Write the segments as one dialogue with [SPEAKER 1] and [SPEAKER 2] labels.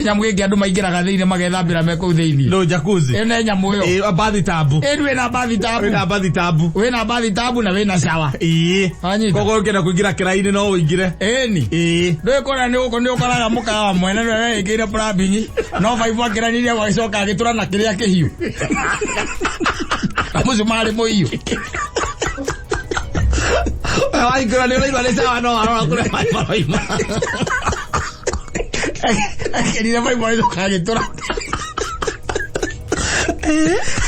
[SPEAKER 1] Nyamũ ĩngĩ andũ maingĩraga thĩinĩ magethambĩra me kũu thĩinĩ.
[SPEAKER 2] No jacuzzi.
[SPEAKER 1] Ĩno nĩ nyamũ ĩyo.
[SPEAKER 2] Ĩĩ, bathtub.
[SPEAKER 1] Ĩni wĩna bathtub.
[SPEAKER 2] Wĩna bathtub.
[SPEAKER 1] Wĩna bathtub na wĩna shower.
[SPEAKER 2] Ĩĩ.
[SPEAKER 1] Wanyita?
[SPEAKER 2] Koguo ũngĩenda kũingĩra kĩraĩ-inĩ no ũingĩre.
[SPEAKER 1] Ĩni.
[SPEAKER 2] Ĩĩ.
[SPEAKER 1] Ndũĩ kũrĩa nĩ ũkũ nĩ ũkoraga mũkawa mwene nĩwe wĩĩkĩire plumbing no baibũ akĩranirie agĩcoka agĩtũra na kĩrĩa kĩhiũ. Na mũcumarĩ mũhiũ.
[SPEAKER 2] Waingĩra nĩ ũraigua nĩ sawa no warora kũrĩa maĩ maroima.
[SPEAKER 1] Akĩrire baibũ agĩcoka agĩtũra.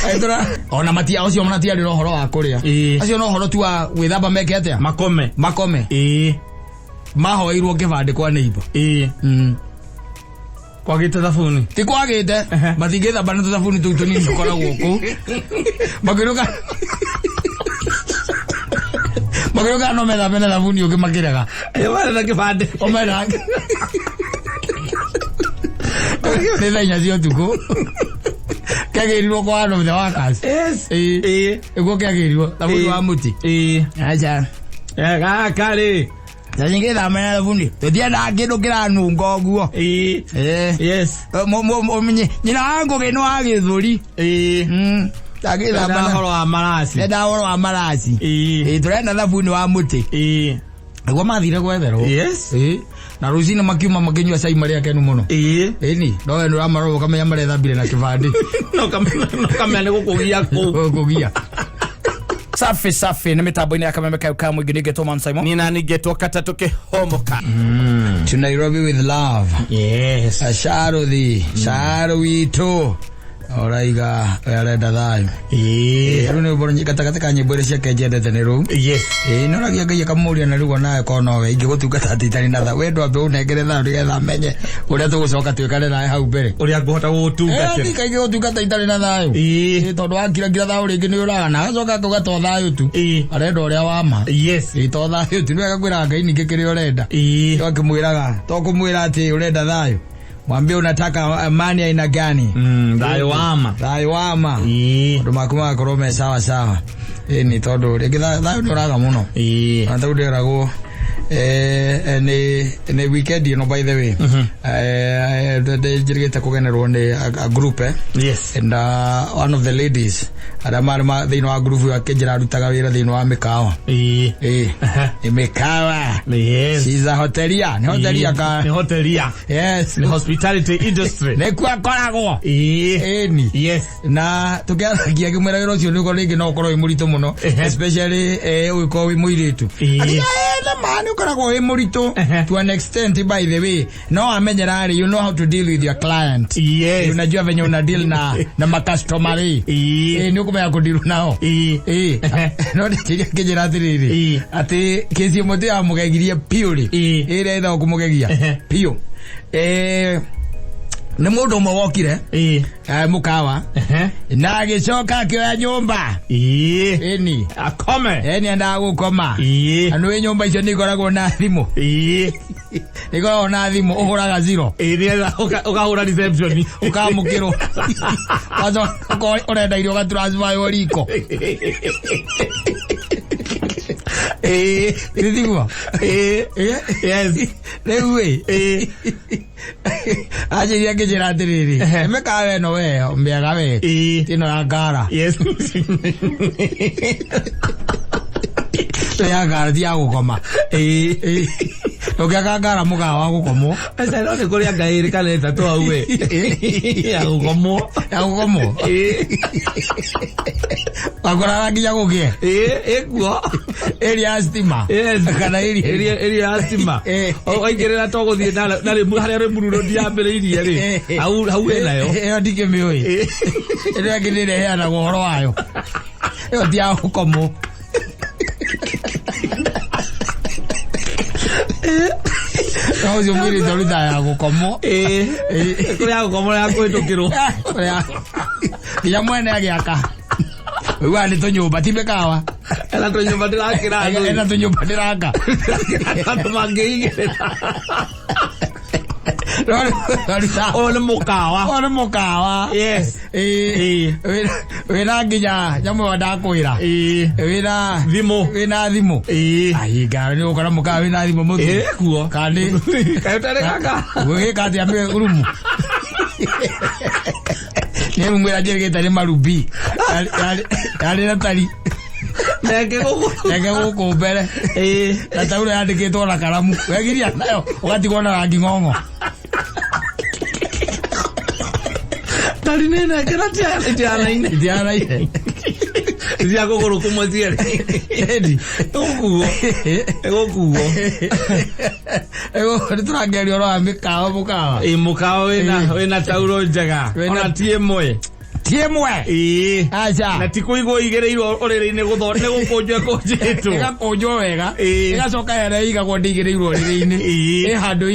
[SPEAKER 1] Agĩtũra. Ona matia ũcio matiarĩ na ũhoro wa kũrĩa.
[SPEAKER 2] Ĩĩ.
[SPEAKER 1] Acio no ũhoro tu wa gwĩthamba meke atĩa?
[SPEAKER 2] Makome.
[SPEAKER 1] Makome.
[SPEAKER 2] Ĩĩ.
[SPEAKER 1] Mahoeirwo kĩbandĩ kwa neighbor.
[SPEAKER 2] Ĩĩ. Kwagĩte thabuni.
[SPEAKER 1] Ti kwagĩte. Matingĩthamba na tũthabuni tũu tũnini tũkoragwo kũu. Makĩrũka. Makĩrũka no methambe na thabuni ũngĩ makĩrega.
[SPEAKER 2] Ĩĩ marĩ na kĩbandĩ.
[SPEAKER 1] Omera. Nĩ thaa inya cia ũtukũ. Kĩagĩrirwo kwa one of the workers.
[SPEAKER 2] Yes.
[SPEAKER 1] Ĩĩ.
[SPEAKER 2] Ĩĩ.
[SPEAKER 1] Nĩguo kĩagĩrirwo. Thabuni
[SPEAKER 2] Ĩĩ.
[SPEAKER 1] wa mũtĩ.
[SPEAKER 2] Ĩĩ.
[SPEAKER 1] Aca.
[SPEAKER 2] Eh, gaka rĩ.
[SPEAKER 1] Na nyingĩthamba na thabuni. Tũtiendaga kĩndũ kĩranunga ũguo.
[SPEAKER 2] Ĩĩ.
[SPEAKER 1] Ĩĩ.
[SPEAKER 2] Yes.
[SPEAKER 1] Nyina wa ngũgĩ nĩ wa gĩthũri.
[SPEAKER 2] Ĩĩ.
[SPEAKER 1] Ndagĩthamba
[SPEAKER 2] Ndenda
[SPEAKER 1] na
[SPEAKER 2] ũhoro wa maraci.
[SPEAKER 1] ndenda ũhoro wa maraci.
[SPEAKER 2] Ĩĩ.
[SPEAKER 1] Ĩĩ, tũrenda thabuni wa mũtĩ.
[SPEAKER 2] Ĩĩ.
[SPEAKER 1] Nĩguo mathire gwetherwo.
[SPEAKER 2] Yes.
[SPEAKER 1] Ĩĩ. Na rũcinĩ makiuma makĩnyua cai marĩ akenu mũno.
[SPEAKER 2] Ĩĩ.
[SPEAKER 1] Ĩni, no we nĩũramarora ũkamenya marethambire na kĩbandĩ.
[SPEAKER 2] No kamenya nĩ gũkũgia kũu.
[SPEAKER 1] Kũgia.
[SPEAKER 3] Safi safi nĩ mĩtambo-inĩ ya kameme kayo ka mũingĩ nĩngetwo Man Simon.
[SPEAKER 2] Nina ningetwo katatũ kĩhomoka.
[SPEAKER 1] To Nairobi with love.
[SPEAKER 2] Yes.
[SPEAKER 1] Sharuthi, Sharu witũ. Oraiga we arenda thayũ.
[SPEAKER 2] Ĩĩ.
[SPEAKER 1] Rĩu nĩ rwĩmbo gatagatĩ ka nyĩmbo iria ciake njendete nĩ rũu.
[SPEAKER 2] Yes.
[SPEAKER 1] Ĩĩ nĩ ũragia Ngai akamũria na rĩu onawe korwo nowe ingĩgũtungata atĩ itarĩ na thayũ. We ndwambe ũnengere thayũ nĩgetha menye ũrĩa tũgũcoka twĩkane nawe hau mbere.
[SPEAKER 2] Ũrĩa ngũhota gũgũtungatĩra.
[SPEAKER 1] Ĩĩ kaingĩ gũtungata itarĩ na thayũ.
[SPEAKER 2] Ĩĩ.
[SPEAKER 1] Ĩĩ tondũ wakirakira thayũ rĩngĩ nĩ ũraga na agacoka akauga to thayũ tu.
[SPEAKER 2] Ĩĩ.
[SPEAKER 1] Arenda ũrĩa wa ma.
[SPEAKER 2] Yes.
[SPEAKER 1] Ĩĩ to thayũ tu nĩ wega kwĩraga Ngai ningĩ kĩrĩa ũrenda.
[SPEAKER 2] Ĩĩ.
[SPEAKER 1] No akĩmwĩraga to kũmwĩra atĩ ũrenda thayũ. Mwambie unataka amani aina gani?
[SPEAKER 2] Thayũ wa ma.
[SPEAKER 1] Thayũ wa ma.
[SPEAKER 2] Ĩĩ.
[SPEAKER 1] Maũndũ maku magakorwo me sawa sawa. Ĩni tondũ rĩngĩ thayũ nĩ ũraga mũno.
[SPEAKER 2] Ĩĩ.
[SPEAKER 1] Na tondũ ndĩragwo nĩ weekend ĩno by the way. Njĩrĩgĩte kũgenerwo nĩ a group eh.
[SPEAKER 2] Yes.
[SPEAKER 1] And one of the ladies arĩa marĩ thĩinĩ wa group ĩyo akĩnjĩra arutaga wĩra thĩinĩ wa mĩkawa.
[SPEAKER 2] Ĩĩ.
[SPEAKER 1] Ĩĩ. Nĩ mĩkawa.
[SPEAKER 2] Yes.
[SPEAKER 1] She's a hotelier. Nĩ hotelier ka.
[SPEAKER 2] Nĩ hotelier.
[SPEAKER 1] Yes.
[SPEAKER 2] Nĩ hospitality industry.
[SPEAKER 1] Nĩkuo akoragwo.
[SPEAKER 2] Ĩĩ.
[SPEAKER 1] Ĩni.
[SPEAKER 2] Yes.
[SPEAKER 1] Na tũkĩaragia ngĩmwĩra wĩra ũcio nĩũkorwo rĩngĩ no ũkorwo wĩ mũritũ mũno
[SPEAKER 2] Ehe.
[SPEAKER 1] especially ũgĩkorwo wĩ mũirĩtu.
[SPEAKER 2] Ĩĩ.
[SPEAKER 1] Ati, "Eh, na ma nĩ ũkoragwo wĩ mũritũ
[SPEAKER 2] Ehe.
[SPEAKER 1] to an extent by the way no amenyera rĩ you know how to deal with your client.
[SPEAKER 2] Yes.
[SPEAKER 1] Unajua venye una deal na macustomer rĩ.
[SPEAKER 2] Ĩĩ.
[SPEAKER 1] Ĩĩ nĩ ũkũmenya kũdeal nao.
[SPEAKER 2] Ĩĩ.
[SPEAKER 1] Ĩĩ.
[SPEAKER 2] Ehe.
[SPEAKER 1] No ndĩkĩria kĩnjĩra atĩrĩrĩ
[SPEAKER 2] Ĩĩ.
[SPEAKER 1] atĩ kĩci ĩmwe tu yamũgegirie biũ rĩ.
[SPEAKER 2] Ĩĩ.
[SPEAKER 1] Ĩrĩa ĩtagwo kũmũgegia
[SPEAKER 2] Ehe.
[SPEAKER 1] biũ. Nĩ mũndũ ũmwe wokire
[SPEAKER 2] Ĩĩ.
[SPEAKER 1] Mũkawa
[SPEAKER 2] Ehe.
[SPEAKER 1] na agĩcoka akĩoya nyũmba.
[SPEAKER 2] Ĩĩ.
[SPEAKER 1] Ĩni.
[SPEAKER 2] Akome.
[SPEAKER 1] Ĩni endaga gũkoma.
[SPEAKER 2] Ĩĩ.
[SPEAKER 1] Na nĩũĩ nyũmba icio nĩ ikoragwo na thimũ.
[SPEAKER 2] Ĩĩ.
[SPEAKER 1] Nĩ ikoragwo na thimũ ũhũraga zero.
[SPEAKER 2] Ĩĩ nĩgetha ũkahũra reception.
[SPEAKER 1] Ũkamũkĩrwo. Wacoka ũkorwo ũrenda irio ũgatransfer riko.
[SPEAKER 2] Ĩĩ.
[SPEAKER 1] Nĩ tiguo?
[SPEAKER 2] Ĩĩ. Yes.
[SPEAKER 1] Rĩu ĩ.
[SPEAKER 2] Ĩĩ.
[SPEAKER 1] Anjĩria ngĩnjĩra atĩrĩrĩ.
[SPEAKER 2] Ehe.
[SPEAKER 1] Mĩkawa ĩno we mĩega we.
[SPEAKER 2] Ĩĩ.
[SPEAKER 1] Ĩno ya ngara.
[SPEAKER 2] Yes.
[SPEAKER 1] Ĩno ya ngara ti ya gũkoma.
[SPEAKER 2] Ĩĩ.
[SPEAKER 1] Ndũngĩaka ngara mũkawa wa gũkomwo.
[SPEAKER 2] Aca no nĩ kũrĩ anga ĩrĩ kana ĩtatũ hau we. Ya gũkomwo.
[SPEAKER 1] Ya gũkomwo.
[SPEAKER 2] Ĩĩ.
[SPEAKER 1] Wakoraga nginya gũkĩe.
[SPEAKER 2] Ĩĩ ĩkuo.
[SPEAKER 1] Ĩrĩa ya stima.
[SPEAKER 2] Yes.
[SPEAKER 1] Kana ĩrĩa.
[SPEAKER 2] Ĩrĩa ya stima.
[SPEAKER 1] Ĩĩ.
[SPEAKER 2] Waingĩrĩra to gũthiĩ na rĩmu harĩa rĩmuru road yambĩrĩirie rĩ.
[SPEAKER 1] Ĩĩ.
[SPEAKER 2] Hau ĩnayo.
[SPEAKER 1] Ĩyo ndikĩmĩũĩ. Ĩrĩa ĩngĩ nĩ ĩrĩa ĩheanagwo ũhoro wayo. Ĩyo ti ya gũkomwo. No ũcio mũirĩtu arutaga ya gũkomwo.
[SPEAKER 2] Ĩĩ.
[SPEAKER 1] Ĩĩ.
[SPEAKER 2] Kũrĩa ya gũkomwo ya kũhĩtũkĩrwo.
[SPEAKER 1] Ũrĩa- Nginya mwene agĩaka. Ũiguaga nĩ tũnyũmba ti mĩkawa.
[SPEAKER 2] Ena tũnyũmba ndĩrakĩra andũ.
[SPEAKER 1] Ena tũnyũmba ndĩraka.
[SPEAKER 2] Andũ mangĩigĩrĩra. Ũyũ nĩ mũkawa.
[SPEAKER 1] Ũyũ nĩ mũkawa.
[SPEAKER 2] Yes.
[SPEAKER 1] Ĩĩ. Wĩna nginya nyamũ ĩyo ndakwĩra.
[SPEAKER 2] Ĩĩ.
[SPEAKER 1] Wĩna
[SPEAKER 2] Thimũ.
[SPEAKER 1] Wĩna thimũ.
[SPEAKER 2] Ĩĩ.
[SPEAKER 1] Ahinga nĩ ũgũkora mũkawa wĩna thimũ mũthuri.
[SPEAKER 2] Ĩĩ kuo.
[SPEAKER 1] Kandi.
[SPEAKER 2] Kaĩ ũtarĩ gaka?
[SPEAKER 1] Gwĩka atĩa mĩ rumu? Nĩ rumu ĩrĩa njĩrĩgĩte nĩ marubi. Yarĩ na tari.
[SPEAKER 2] Nenge gũkũ.
[SPEAKER 1] Nenge gũkũ mbere.
[SPEAKER 2] Ĩĩ.
[SPEAKER 1] Na tauro yandĩkĩtwo na karamu. Wegiria nayo ũgatigwo na rangi ng'ong'o.
[SPEAKER 2] Tari nĩ nenge na itianaine.
[SPEAKER 1] Itianaine.
[SPEAKER 2] Cia kũgũrũ kũmwe cierĩ.
[SPEAKER 1] Ĩni.
[SPEAKER 2] Ĩgũkuo. Ĩgũkuo.
[SPEAKER 1] Nĩ tũrangeria ũhoro wa mĩkawa mũkawa.
[SPEAKER 2] Ĩĩ mũkawa wĩna tauro njega.
[SPEAKER 1] Wĩna-
[SPEAKER 2] Ona ti ĩmwe.
[SPEAKER 1] Ti ĩmwe.
[SPEAKER 2] Ĩĩ.
[SPEAKER 1] Aca.
[SPEAKER 2] Na ti kũigwo igĩrĩirwo ũrĩrĩ-inĩ gũtho nĩ gũkũnjwo ĩkũnjĩtwo.
[SPEAKER 1] Ĩgakũnjwo wega.
[SPEAKER 2] Ĩĩ.
[SPEAKER 1] Ĩgacoka harĩa ĩigagwo ndĩigĩrĩirwo ũrĩrĩ-inĩ.
[SPEAKER 2] Ĩĩ.
[SPEAKER 1] Ĩ handũ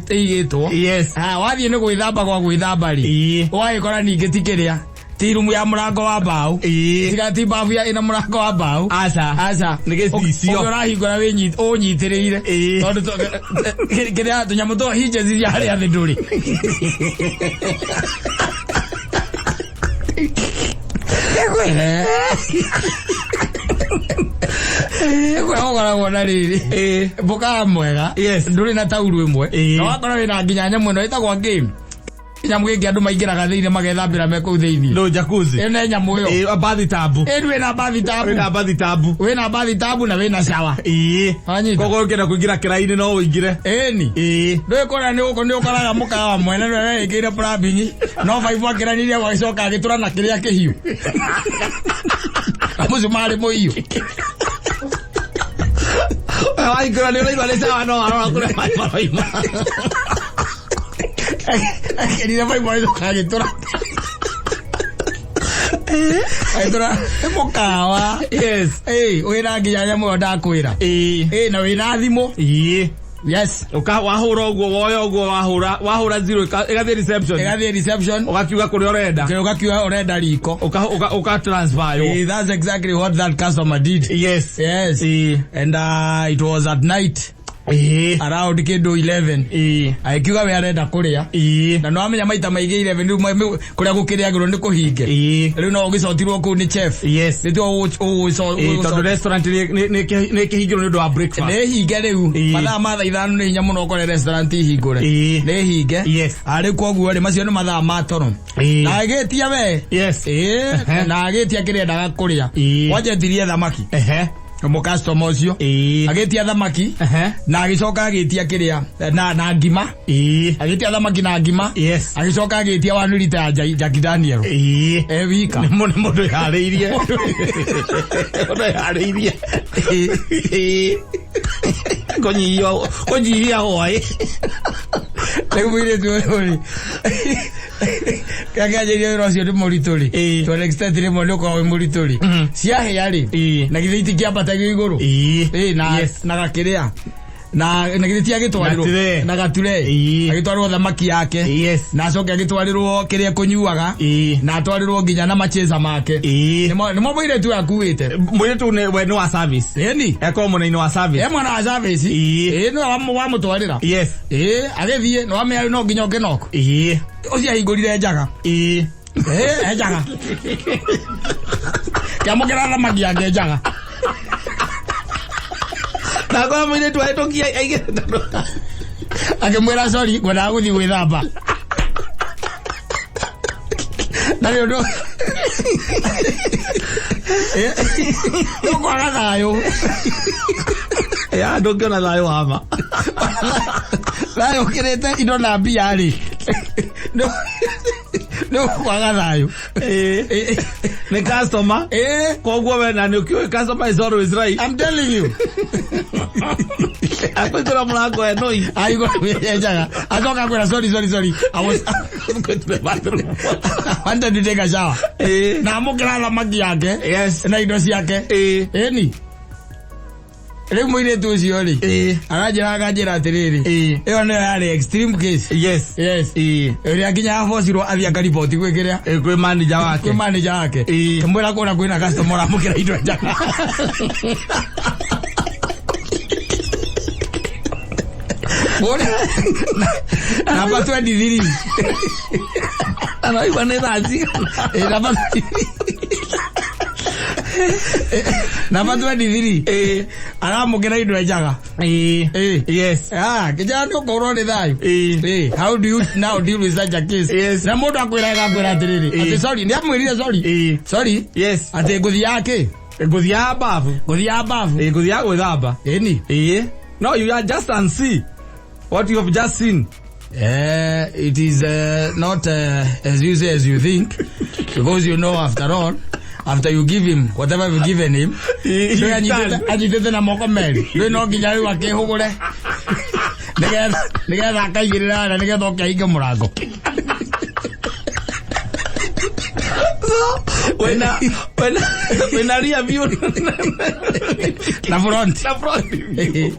[SPEAKER 1] ĩigĩtwo.
[SPEAKER 2] Yes.
[SPEAKER 1] Ah, wathiĩ nĩ gwĩthamba gwa gwĩthamba rĩ.
[SPEAKER 2] Ĩĩ.
[SPEAKER 1] Ũgagĩkora ningĩ ti kĩrĩa. Ti rumu ya mũrango wa mbaũ.
[SPEAKER 2] Ĩĩ.
[SPEAKER 1] Tiga ti mbabu ya ĩna mũrango wa mbaũ.
[SPEAKER 2] Aca.
[SPEAKER 1] Aca.
[SPEAKER 2] Nĩ gĩcicio.
[SPEAKER 1] Ũngĩ ũrahingũra ũnyitĩrĩire.
[SPEAKER 2] Ĩĩ.
[SPEAKER 1] Tondũ kĩrĩa tũnyamũ twa hinges iria harĩa thĩ ndũrĩ. Ngwĩre. Ngwĩra ũkoragwo na rĩrĩ.
[SPEAKER 2] Ĩĩ.
[SPEAKER 1] Mũkawa mwega.
[SPEAKER 2] Yes.
[SPEAKER 1] Ndũrĩ na tauru ĩmwe.
[SPEAKER 2] Ĩĩ.
[SPEAKER 1] Na wakora wĩna nginya nyamũ ĩno ĩtagwo game. Nyamũ ĩngĩ andũ maingĩraga thĩinĩ magethambĩra me kũu thĩinĩ.
[SPEAKER 2] No jacuzzi.
[SPEAKER 1] Ĩyo nĩ nyamũ ĩyo.
[SPEAKER 2] Ĩĩ bathtub.
[SPEAKER 1] Ĩĩ wĩna bathtub.
[SPEAKER 2] Wĩna bathtub.
[SPEAKER 1] Wĩna bathtub na wĩna shower.
[SPEAKER 2] Ĩĩ.
[SPEAKER 1] Wanyita?
[SPEAKER 2] Koguo ũngĩenda kũingĩra kĩraĩ-inĩ no ũingĩre.
[SPEAKER 1] Ĩni.
[SPEAKER 2] Ĩĩ.
[SPEAKER 1] Ndũĩ kũrĩa nĩ ũkũ nĩ ũkoraga mũkawa mwene nĩ wekĩire plumbing no baibũ akĩranirie agĩcoka agĩtũra na kĩrĩa kĩhiũ. Na mũcumarĩ mũhiũ.
[SPEAKER 2] Waingĩra nĩ ũraigua nĩ sawa no warora kũrĩa maĩ maroima.
[SPEAKER 1] Akĩrire baibũ agĩcoka agĩtũra. Agĩtũra nĩ mũkawa.
[SPEAKER 2] Yes.
[SPEAKER 1] Ĩĩ wĩna nginya nyamũ ĩyo ndakwĩra.
[SPEAKER 2] Ĩĩ.
[SPEAKER 1] Ĩĩ na wĩna thimũ.
[SPEAKER 2] Ĩĩ.
[SPEAKER 1] Yes.
[SPEAKER 2] Ũka wahũra ũguo woya ũguo wahũra wahũra zero ĩgathiĩ reception.
[SPEAKER 1] Ĩgathiĩ reception.
[SPEAKER 2] Ũgakiuga kũrĩa ũrenda.
[SPEAKER 1] Ũgakiuga ũrenda riko.
[SPEAKER 2] Ũka ũka ũka transfer yo.
[SPEAKER 1] Eh, that's exactly what that customer did.
[SPEAKER 2] Yes.
[SPEAKER 1] Yes.
[SPEAKER 2] Ĩĩ.
[SPEAKER 1] And it was at night.
[SPEAKER 2] Ĩĩ.
[SPEAKER 1] Around kĩndũ 11.
[SPEAKER 2] Ĩĩ.
[SPEAKER 1] Agĩkiuga we arenda kũrĩa.
[SPEAKER 2] Ĩĩ.
[SPEAKER 1] Na nĩwamenya maita maingĩ 11 rĩu kũrĩa gũkĩrĩagĩrwo nĩ kũhinge.
[SPEAKER 2] Ĩĩ.
[SPEAKER 1] Rĩu no ũgĩcotirwo kũu nĩ chef.
[SPEAKER 2] Yes.
[SPEAKER 1] Nĩtuo
[SPEAKER 2] Ĩĩ tondũ restaurant nĩ kĩhingĩrwo nĩ ũndũ wa breakfast.
[SPEAKER 1] Nĩ hinge rĩu.
[SPEAKER 2] Ĩĩ.
[SPEAKER 1] Mathaa ma thaa ithano nĩ hinya mũno ũkore restaurant ihingũre.
[SPEAKER 2] Ĩĩ.
[SPEAKER 1] Nĩ hinge.
[SPEAKER 2] Yes.
[SPEAKER 1] Arĩ koguo rĩ macio nĩ mathaa ma toro.
[SPEAKER 2] Ĩĩ.
[SPEAKER 1] Na agĩtia we.
[SPEAKER 2] Yes.
[SPEAKER 1] Ĩĩ. Na agĩtia kĩrĩa endaga kũrĩa.
[SPEAKER 2] Ĩĩ.
[SPEAKER 1] Wanjetirie thamaki.
[SPEAKER 2] Ehe.
[SPEAKER 1] Mũcustomer ũcio.
[SPEAKER 2] Ĩĩ.
[SPEAKER 1] Agĩtia thamaki.
[SPEAKER 2] Ehe.
[SPEAKER 1] Na agĩcoka agĩtia kĩrĩa na ngima.
[SPEAKER 2] Ĩĩ.
[SPEAKER 1] Agĩtia thamaki na ngima.
[SPEAKER 2] Yes.
[SPEAKER 1] Agĩcoka agĩtia one liter ya Jack Daniel.
[SPEAKER 2] Ĩĩ.
[SPEAKER 1] E wika.
[SPEAKER 2] Nĩ mũndũ yarĩirie. Mũndũ yarĩirie. Ĩĩ. Kũnyihia hwaĩ.
[SPEAKER 1] Rĩu mũirĩtu ũyũ rĩ. Kĩrĩa kĩanjĩrĩria wĩra ũcio nĩ mũritũ rĩ.
[SPEAKER 2] Ĩĩ.
[SPEAKER 1] To an extent rĩmwe nĩ ũkoragwo wĩ mũritũ rĩ. Ciahĩa rĩ.
[SPEAKER 2] Ĩĩ.
[SPEAKER 1] Na githĩ itingĩambatagio igũrũ.
[SPEAKER 2] Ĩĩ.
[SPEAKER 1] Ĩĩ na
[SPEAKER 2] Yes.
[SPEAKER 1] na gakĩrĩa. Na githĩ ti agĩtwarĩrwo.
[SPEAKER 2] Na tray.
[SPEAKER 1] Na gature.
[SPEAKER 2] Ĩĩ.
[SPEAKER 1] Agĩtwarĩrwo thamaki yake.
[SPEAKER 2] Yes.
[SPEAKER 1] Na acoke agĩtwarĩrwo kĩrĩa kũnyuaga.
[SPEAKER 2] Ĩĩ.
[SPEAKER 1] Na atwarĩrwo nginya na machesa make.
[SPEAKER 2] Ĩĩ.
[SPEAKER 1] Nĩmo mũirĩtu ũyũ akuĩte.
[SPEAKER 2] Mũirĩtu we nĩ wa service.
[SPEAKER 1] Ĩni.
[SPEAKER 2] Ekorwo mwena-inĩ wa service.
[SPEAKER 1] E mwana wa service.
[SPEAKER 2] Ĩĩ.
[SPEAKER 1] Ĩĩ nĩwe wamũtwarĩra.
[SPEAKER 2] Yes.
[SPEAKER 1] Ĩĩ agĩthiĩ nĩ wamenya no nginya ũkĩnoko.
[SPEAKER 2] Ĩĩ.
[SPEAKER 1] Ũcio ahingũrire njaga.
[SPEAKER 2] Ĩĩ.
[SPEAKER 1] Ĩĩ njaga. Kĩamũkĩra thamaki yake njaga.
[SPEAKER 2] Na kwa mũirĩtu ahĩtũkia aigĩte
[SPEAKER 1] Akĩmwĩra sorry ngwendaga gũthiĩ gwĩthamba. Na nĩ ũndũ nĩ ũkwaga thayũ.
[SPEAKER 2] Ya ndũngĩona thayũ wa ma.
[SPEAKER 1] Thayũ ũkĩrĩte indo na mbia rĩ. Nĩ ũkwaga thayũ.
[SPEAKER 2] Ĩĩ. Nĩ customer.
[SPEAKER 1] Ĩĩ.
[SPEAKER 2] Koguo we na nĩ ũkĩũĩ customer is always right.
[SPEAKER 1] I'm telling you.
[SPEAKER 2] Akũingĩra mũrango enoi.
[SPEAKER 1] Aigua njaga. Acoka kwĩra sorry sorry sorry. I was
[SPEAKER 2] Go to the bathroom.
[SPEAKER 1] I wanted to take a shower.
[SPEAKER 2] Ĩĩ.
[SPEAKER 1] Na amũkĩra thamaki yake.
[SPEAKER 2] Yes.
[SPEAKER 1] Na indo ciake.
[SPEAKER 2] Ĩĩ.
[SPEAKER 1] Ĩni. Rĩu mũirĩtu ũcio rĩ.
[SPEAKER 2] Ĩĩ.
[SPEAKER 1] Aranjĩra akanjĩra atĩrĩrĩ.
[SPEAKER 2] Ĩĩ.
[SPEAKER 1] Ĩyo nĩyo yarĩ extreme case.
[SPEAKER 2] Yes.
[SPEAKER 1] Yes.
[SPEAKER 2] Ĩĩ.
[SPEAKER 1] Ĩrĩa nginya abocirwo athiĩ akariboti gwĩ kĩrĩa.
[SPEAKER 2] Ĩĩ kwĩ manager wake.
[SPEAKER 1] Kwĩ manager wake.
[SPEAKER 2] Ĩĩ.
[SPEAKER 1] Kĩmwĩra kũrĩa kwĩna customer ũramũkĩra indo njaga. Namba 23.
[SPEAKER 2] Araigua nĩ thaa cigana?
[SPEAKER 1] Namba namba 23. Aramũkĩra indo njaga.
[SPEAKER 2] Yes.
[SPEAKER 1] Ah, kijana nĩ ũkũrwo nĩ thayũ. How do you now deal with such a case?
[SPEAKER 2] Yes.
[SPEAKER 1] Na mũndũ akwĩra agakwĩra atĩrĩrĩ, atĩ sorry, nĩ amwĩrire sorry. Sorry.
[SPEAKER 2] Yes.
[SPEAKER 1] Atĩ ngũthiaga kĩ?
[SPEAKER 2] Ngũthiaga babu.
[SPEAKER 1] Ngũthiaga babu.
[SPEAKER 2] Ngũthiaga gwĩthamba.
[SPEAKER 1] Ĩni.
[SPEAKER 2] No, you are just and see what you have just seen.
[SPEAKER 1] It is not as easy as you think, because you know, after all, after you give him whatever you've given him,
[SPEAKER 2] He
[SPEAKER 1] ndũĩ
[SPEAKER 2] stands.
[SPEAKER 1] anyitĩte na moko merĩ, ndũĩ no nginya rĩu akĩhũgũre nĩgetha akaigĩrĩra harĩa nĩgetha oke ahinge mũrango.
[SPEAKER 2] When a rear view
[SPEAKER 1] na front.
[SPEAKER 2] Na front view.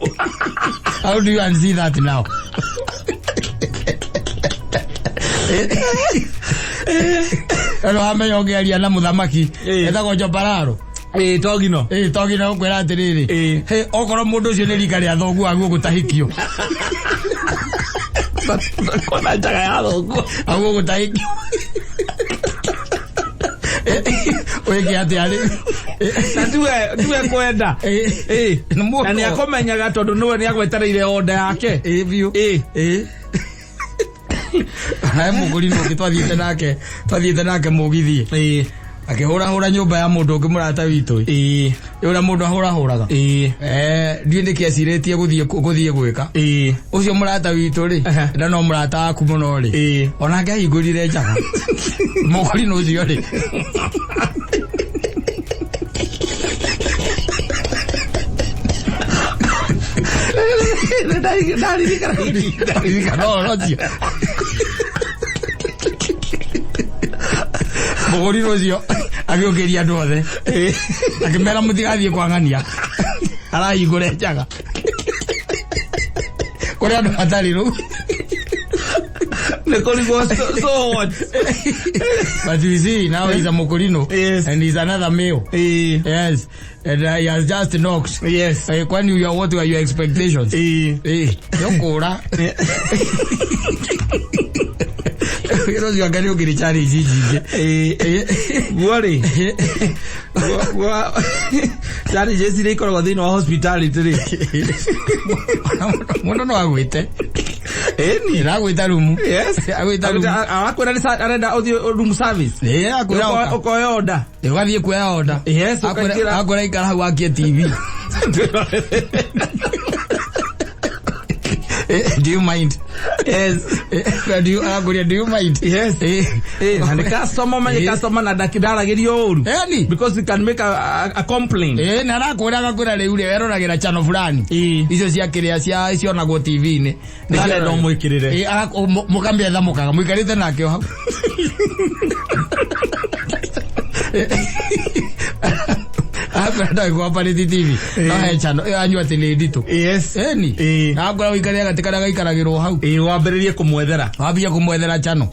[SPEAKER 1] How do you unsee that now? Ĩno wamenya ũngĩaria na mũthamaki etagwo Njombararo.
[SPEAKER 2] Togino.
[SPEAKER 1] Togino ũkwĩra atĩrĩrĩ, hey, okorwo mũndũ ũcio nĩ rika rĩa thoguo aguo gũtahikio.
[SPEAKER 2] Kona njaga ya thoguo.
[SPEAKER 1] Aguo gũtahikio. Wĩke atĩa rĩu?
[SPEAKER 2] Na tiwe kwenda.
[SPEAKER 1] Nĩ mũndũ.
[SPEAKER 2] Na nĩ akũmenyaga tondũ nĩwe nĩ agwetereire order yake.
[SPEAKER 1] Biũ. He mũgũri ũngĩ twathiĩte nake mũgithi, akĩhũrahũra nyũmba ya mũndũ ũngĩ mũrata witũ. Ũrĩa mũndũ ahũrahũraga, ndiũĩ nĩkĩ ecirĩtie gũthiĩ gwĩka. Ũcio mũrata witũ rĩ, na no mũrata waku mũno rĩ, onake ahingũrire njaga mũgũri nĩ ũcio rĩ.
[SPEAKER 2] Ndaririkana.
[SPEAKER 1] Ririkana ũhoro ũcio, mũgũri ũcio agĩũkĩria andũ othe akĩmera mũtigathiĩ kwang'ania, arahingũre njaga kũrĩ andũ matarĩ rũu.
[SPEAKER 2] Nĩ kũrigwo, so what?
[SPEAKER 1] But you see, now he's a Mokorino. And he's another male. Yes. And he has just knocked. When you are, what were your expectations? Yokura. Wĩra ũcio anga nĩ ũngĩrĩ challenge nyingĩ.
[SPEAKER 2] Guo rĩ, guo challenges iria ikoragwo thĩinĩ wa hospitality rĩ.
[SPEAKER 1] Mũndũ no agwĩte.
[SPEAKER 2] Ĩni.
[SPEAKER 1] Agwĩta rumu. Agwĩta rumu.
[SPEAKER 2] Arakwĩra arenda ũthiĩ room service.
[SPEAKER 1] Akwĩra oka.
[SPEAKER 2] Ũkoya order.
[SPEAKER 1] Ũgathiĩ kuoya order.
[SPEAKER 2] Yes, ũkaingĩra.
[SPEAKER 1] Akwĩra ikara hau akie TV. Do you mind?
[SPEAKER 2] Yes.
[SPEAKER 1] Do you, akũria, do you mind?
[SPEAKER 2] Yes. Na nĩ customer menye customer na ndaragĩrio ũru.
[SPEAKER 1] Eni.
[SPEAKER 2] Because you can make a complaint.
[SPEAKER 1] Na arakwĩra agakwĩra rĩu rĩ weroragĩra channel fulani. Icio cia kĩrĩa cia cionagwo TV-inĩ.
[SPEAKER 2] Ndarenda ũmwĩkĩrĩre.
[SPEAKER 1] Mũkamĩetha mũkaga mũikarĩte nake o hau. Akwĩra ndagĩkwaparĩti TV. No he channel ĩyo anyua atĩ nĩ nditũ. Eni. Akwĩra ũikarĩre gatĩ karĩa gaikaragĩrwo hau.
[SPEAKER 2] Wambĩrĩrie kũmwethera.
[SPEAKER 1] Wambie kũmwethera channel.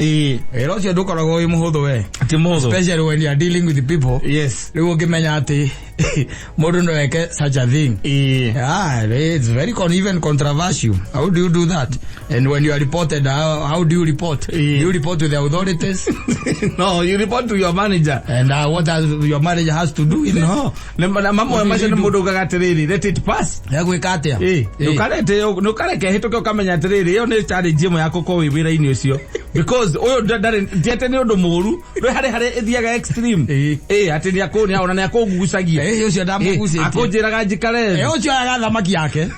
[SPEAKER 1] Wĩra ũcio ndũkoragwo wĩ mũhũthũ we.
[SPEAKER 2] Ti mũhũthũ.
[SPEAKER 1] Especially when you are dealing with people. Rĩu ũngĩmenya atĩ mũndũ no eke such a thing. Ah, it's very even controversial. How do you do that? And when you are reported, how do you report? Do you report to the authorities?
[SPEAKER 2] No, you report to your manager.
[SPEAKER 1] And what does your manager has to do with it?
[SPEAKER 2] No. Na mamwe macio nĩ mũndũ ugaga atĩrĩrĩ, let it pass.
[SPEAKER 1] Egwĩka atĩa?
[SPEAKER 2] Ndũkarete ndũkareke hĩtũke ũkamenya atĩrĩrĩ, ĩyo nĩ challenge ĩmwe ya gũkorwo wĩ wĩra-inĩ ũcio. Because ũyũ ndarĩ ti atĩ nĩ ũndũ mũũru, rĩ harĩ ĩthiaga extreme. Atĩ nĩ akũ ona nĩ akũgucagia.
[SPEAKER 1] Ũcio ndamũgucĩtie.
[SPEAKER 2] Akũnjĩraga njikare thĩ.
[SPEAKER 1] Ũcio oyaga thamaki yake.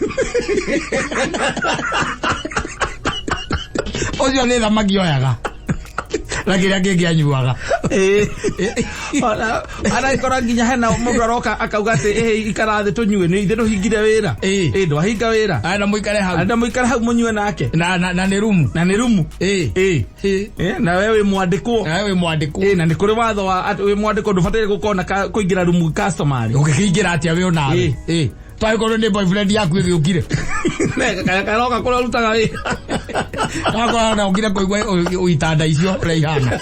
[SPEAKER 1] Ũcio nĩ thamaki oyaga. Na kĩrĩa kĩngĩ anyuaga.
[SPEAKER 2] Ona aragĩkora nginya hena mũndũ aroka akauga atĩ ikara thĩ tũnyue, nĩ ithe ndũhingire wĩra. Ndwahinga wĩra.
[SPEAKER 1] Arenda mũikare hau.
[SPEAKER 2] Arenda mũikare hau mũnyue nake.
[SPEAKER 1] Na nĩ rumu.
[SPEAKER 2] Na nĩ rumu. Na we wĩ mwandĩkwo.
[SPEAKER 1] Na we wĩ mwandĩkwo.
[SPEAKER 2] Na nĩ kũrĩ watho wa atĩ wĩ mwandĩkwo ndũbataire gũkorwo na kũingĩra rumu customer.
[SPEAKER 1] Ũngĩkĩingĩra atĩa wĩ onawe? Twagĩkorwo nĩ boyfriend yaku ĩgĩũkire.
[SPEAKER 2] Karoka kũrĩa ũrutaga wĩra.
[SPEAKER 1] Wakorwo na ũkire kũigua itanda icio ũrĩa ihana.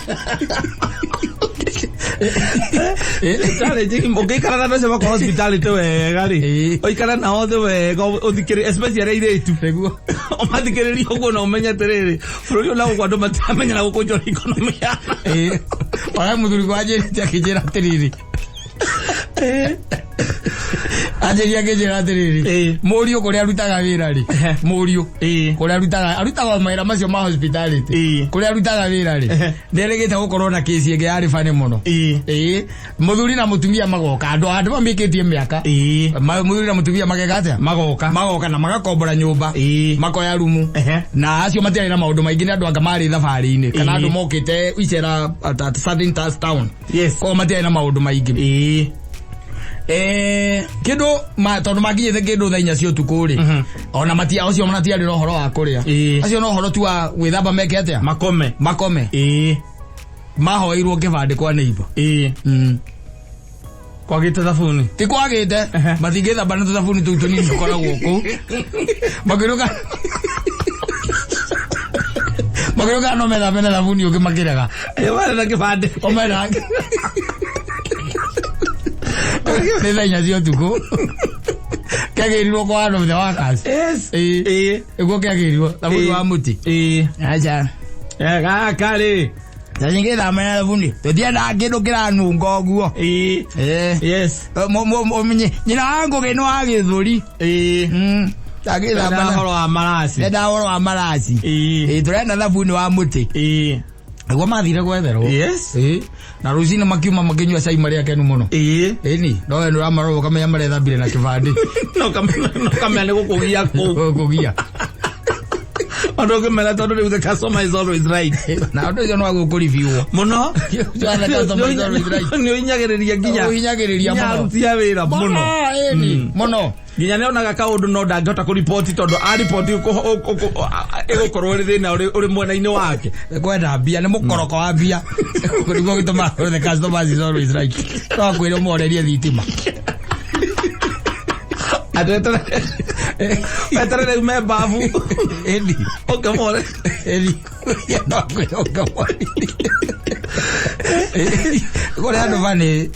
[SPEAKER 2] Challenge ũngĩikara na andũ acio makwa hospitality wega rĩ, ũikare nao othe wega ũthikĩrĩ, especially airĩtu.
[SPEAKER 1] Nĩguo.
[SPEAKER 2] Ũmathikĩrĩrie ũguo na ũmenye atĩrĩrĩ, bũrũri ũyũ na gũkũ andũ matiramenya na gũkũ njora economy ya.
[SPEAKER 1] Ĩĩ. Ona mũthuri wanjĩrĩte akĩnjĩra atĩrĩrĩ, anjĩria akĩnjĩra atĩrĩrĩ,
[SPEAKER 2] Ĩĩ.
[SPEAKER 1] Mũriũ kũrĩa arutaga wĩra rĩ, mũriũ
[SPEAKER 2] Ĩĩ.
[SPEAKER 1] kũrĩa arutaga o mawĩra macio ma hospitality,
[SPEAKER 2] Ĩĩ.
[SPEAKER 1] kũrĩa arutaga wĩra rĩ,
[SPEAKER 2] Ehe.
[SPEAKER 1] nderĩgĩte gũkorwo na kĩci ĩngĩ yarĩ bani mũno.
[SPEAKER 2] Ĩĩ.
[SPEAKER 1] Ĩĩ, mũthuri na mũtumia magoka, andũ mamĩkĩtie mĩaka.
[SPEAKER 2] Ĩĩ.
[SPEAKER 1] Mũthuri na mũtumia mageka atĩa?
[SPEAKER 2] Magoka.
[SPEAKER 1] Magoka na magakombora nyũmba.
[SPEAKER 2] Ĩĩ.
[SPEAKER 1] Makoya rumu.
[SPEAKER 2] Ehe.
[SPEAKER 1] Na acio matiarĩ na maũndũ maingĩ, nĩ andũ anga marĩ thabarĩ-inĩ kana
[SPEAKER 2] Ĩĩ.
[SPEAKER 1] andũ mokĩte icera at certain town.
[SPEAKER 2] Yes.
[SPEAKER 1] Koguo matiarĩ na maũndũ maingĩ.
[SPEAKER 2] Ĩĩ.
[SPEAKER 1] Kĩndũ tondũ makinyĩte kĩndũ thaa 4 cia ũtukũ rĩ, ona matia ũcio matiarĩ na ũhoro wa kũrĩa.
[SPEAKER 2] Ĩĩ.
[SPEAKER 1] Acio no ũhoro tu wa gwĩthamba meke atĩa?
[SPEAKER 2] Makome.
[SPEAKER 1] Makome.
[SPEAKER 2] Ĩĩ.
[SPEAKER 1] Mahoeirwo kĩbandĩ kwa neighbor.
[SPEAKER 2] Ĩĩ. Kwagĩte thabuni.
[SPEAKER 1] Ti kwagĩte.
[SPEAKER 2] Ehe.
[SPEAKER 1] Matingĩthamba na tũthabuni tũu tũnini tũkoragwo kũu. Makĩrũka makĩrũka no methambe na thabuni ũngĩ, makĩrega.
[SPEAKER 2] Ĩĩ, warĩ na kĩbandĩ.
[SPEAKER 1] Omera nĩ thaa 4 cia ũtukũ, kĩagĩrirwo kwa one of the workers.
[SPEAKER 2] Yes.
[SPEAKER 1] Ĩĩ.
[SPEAKER 2] Ĩĩ.
[SPEAKER 1] Ĩguo kĩagĩrirwo thabuni
[SPEAKER 2] Ĩĩ.
[SPEAKER 1] wa mũtĩ.
[SPEAKER 2] Ĩĩ.
[SPEAKER 1] Aca.
[SPEAKER 2] Gaka rĩ.
[SPEAKER 1] Tacingĩthamba na thabuni tũtiendaga kĩndũ kĩranunga ũguo.
[SPEAKER 2] Ĩĩ.
[SPEAKER 1] Ĩĩ.
[SPEAKER 2] Yes.
[SPEAKER 1] Nyina wa Ngũgĩ nĩ wa gĩthũri.
[SPEAKER 2] Ĩĩ.
[SPEAKER 1] Agĩthamba
[SPEAKER 2] Ndenda ũhoro wa maraci.
[SPEAKER 1] Ndenda ũhoro wa maraci.
[SPEAKER 2] Ĩĩ.
[SPEAKER 1] Ĩĩ, tũrenda thabuni wa mũtĩ.
[SPEAKER 2] Ĩĩ.
[SPEAKER 1] Nĩguo mathire gwetherwo.
[SPEAKER 2] Yes.
[SPEAKER 1] Ĩĩ. Na rũcinĩ makiuma makĩnyua cai marĩ akenu mũno.
[SPEAKER 2] Ĩĩ.
[SPEAKER 1] Ĩni no we nĩ ũramarora ũkamenya marethambire na kĩbandĩ.
[SPEAKER 2] No kamenya nĩ gũkũgia kũu.
[SPEAKER 1] Kũgia.
[SPEAKER 2] Ũndũ ũngĩmera tondũ rĩu the customer is always right.
[SPEAKER 1] Na ũndũ ũcio no wagũkũribiwo.
[SPEAKER 2] Mũno.
[SPEAKER 1] The customer is always right.
[SPEAKER 2] Nĩ ũhinyagĩrĩria nginya.
[SPEAKER 1] Ũhinyagĩrĩria
[SPEAKER 2] nginya
[SPEAKER 1] mũno.
[SPEAKER 2] aruti a wĩra mũno.
[SPEAKER 1] Ĩni mũno.
[SPEAKER 2] Nginya nĩ onaga kaũndũ no ndangĩhota kũriboti tondũ ariboti ĩgũkorwo ĩrĩ thĩna ũrĩ mwena-inĩ wake.
[SPEAKER 1] Kwenda mbia nĩ mũkoroko wa mbia nĩguo gĩtũma the customer is always right. No akwĩre ũmorerie thitima.
[SPEAKER 2] Andũ eterere ume mbabu.
[SPEAKER 1] Ĩni.
[SPEAKER 2] Ũkĩmore.
[SPEAKER 1] Ĩni, no akwĩre ũkamwarĩrie kũrĩ andũ bani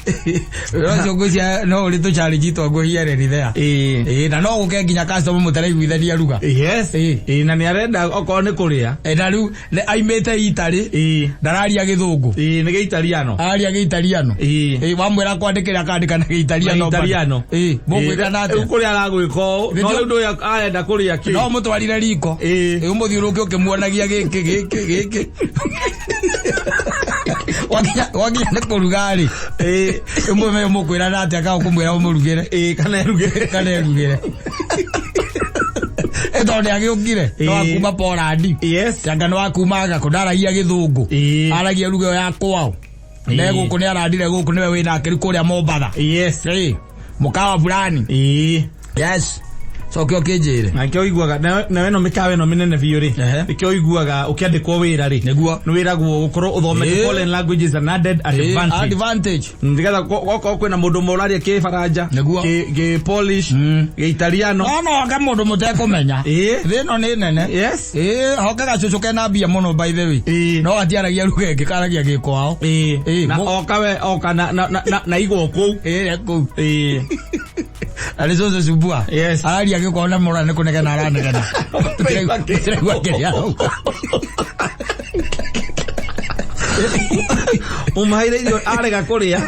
[SPEAKER 1] ũcio ngwĩcia no ũrĩ tũ challenge twa here and there.
[SPEAKER 2] Ĩĩ.
[SPEAKER 1] Ĩĩ, na no gũke nginya customer mũtaraiguithania ruga.
[SPEAKER 2] Yes.
[SPEAKER 1] Ĩĩ.
[SPEAKER 2] Ĩĩ, na nĩ arenda okorwo nĩ kũrĩa.
[SPEAKER 1] Ĩ, na rĩu aimĩte Itarĩ.
[SPEAKER 2] Ĩĩ.
[SPEAKER 1] Ndararia gĩthũngũ.
[SPEAKER 2] Ĩĩ, nĩ gĩitariano.
[SPEAKER 1] Araria gĩitariano.
[SPEAKER 2] Ĩĩ.
[SPEAKER 1] Ĩĩ, wamwĩra kwandĩkĩra akandĩka na gĩitariano.
[SPEAKER 2] Italiano.
[SPEAKER 1] Ĩĩ, mũgwĩkana
[SPEAKER 2] Rĩu
[SPEAKER 1] atĩa?
[SPEAKER 2] kũrĩa aragwĩka ũũ, no
[SPEAKER 1] Nĩkĩo-
[SPEAKER 2] rĩu ndũyũ arenda kũrĩa kĩ?
[SPEAKER 1] No mũtwarire riko.
[SPEAKER 2] Ĩĩ.
[SPEAKER 1] Ĩĩ, ũmũthiũrũrũke ũkĩmuonagia gĩkĩ gĩkĩ gĩkĩ. Wakinya nĩ kũruga rĩ,
[SPEAKER 2] Ĩĩ.
[SPEAKER 1] ĩmwe mũkwĩrana atĩa kana ũkũmwĩra ũmũrugĩre?
[SPEAKER 2] Ĩĩ, kana erugĩre.
[SPEAKER 1] Kana erugĩre. Ĩ, tondũ nĩ agĩũkire nĩ wa
[SPEAKER 2] Ĩĩ.
[SPEAKER 1] kuma Poland.
[SPEAKER 2] Yes.
[SPEAKER 1] Anga nĩ wa kuma gakũ, ndaragia gĩthũngũ.
[SPEAKER 2] Ĩĩ.
[SPEAKER 1] Aragia ruga ĩyo ya kwao. Ne
[SPEAKER 2] Ĩĩ.
[SPEAKER 1] gũkũ nĩ arandire gũkũ nĩwe wĩnake rĩu kũrĩa Mombatha.
[SPEAKER 2] Yes.
[SPEAKER 1] Ĩĩ, mũkawa fulani.
[SPEAKER 2] Ĩĩ.
[SPEAKER 1] Yes, coke ũkĩnjĩre.
[SPEAKER 2] Na nĩkĩo ũiguaga nayo ĩno mĩkawa ĩno mĩnene biũ rĩ,
[SPEAKER 1] Ehe.
[SPEAKER 2] nĩkĩo ũiguaga ũkĩandĩkwo wĩra rĩ,
[SPEAKER 1] Nĩguo.
[SPEAKER 2] nĩ wĩragwo gũkorwo ũthomete
[SPEAKER 1] Ĩĩ.
[SPEAKER 2] foreign languages an added advantage.
[SPEAKER 1] Advantage.
[SPEAKER 2] Nĩgetha okorwo kwĩna mũndũ ũmwe ũraria kĩbaranja,
[SPEAKER 1] Nĩguo.
[SPEAKER 2] kĩ Polish, gĩitariano.
[SPEAKER 1] No hoke mũndũ mũtekũmenya.
[SPEAKER 2] Ĩĩ.
[SPEAKER 1] Thĩ ĩno nĩ nene.
[SPEAKER 2] Yes.
[SPEAKER 1] Ĩĩ, hoke gacũcũ kena mbia mũno, by the way.
[SPEAKER 2] Ĩĩ.
[SPEAKER 1] No gatiaragia ruga ĩngĩ, karagia gĩkwao.
[SPEAKER 2] Ĩĩ.
[SPEAKER 1] Ĩĩ,
[SPEAKER 2] Na oka we oka na igwo kũu.
[SPEAKER 1] Ĩĩ, kũu.
[SPEAKER 2] Ĩĩ.
[SPEAKER 1] Arĩ cũcũ cumbua.
[SPEAKER 2] Yes.
[SPEAKER 1] Araria gĩkwao na mũra nĩ kũnegena aranegena. Tũtiraigua kĩrĩa arauga.
[SPEAKER 2] Ũmũheire irio arega kũrĩa.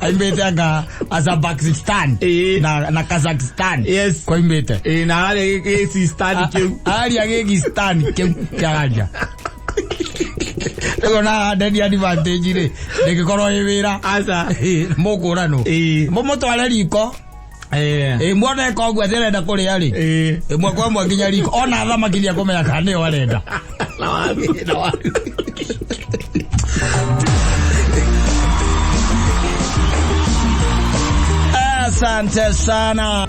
[SPEAKER 1] Aimĩte anga Azerbaijan
[SPEAKER 2] Ĩĩ.
[SPEAKER 1] na Kazakhstan.
[SPEAKER 2] Yes.
[SPEAKER 1] Koimĩte.
[SPEAKER 2] Ĩĩ, na araria gĩcistani kĩu.
[SPEAKER 1] Araria gĩgistani kĩu kĩararia. Rĩu ona ndeni advantage rĩ, ndĩngĩkorwo ĩ wĩra.
[SPEAKER 2] Aca.
[SPEAKER 1] Mũkũranwo.
[SPEAKER 2] Ĩĩ.
[SPEAKER 1] Mũmũtware riko.
[SPEAKER 2] Ĩĩ.
[SPEAKER 1] Ĩ, muone koguo atĩ arenda kũrĩa rĩ.
[SPEAKER 2] Ĩĩ.
[SPEAKER 1] Ĩmwe kwa ĩmwe nginya riko. Ona thamaki nĩekũmenya kana nĩyo arenda.
[SPEAKER 2] Na waru.
[SPEAKER 1] Na waru. Asante sana.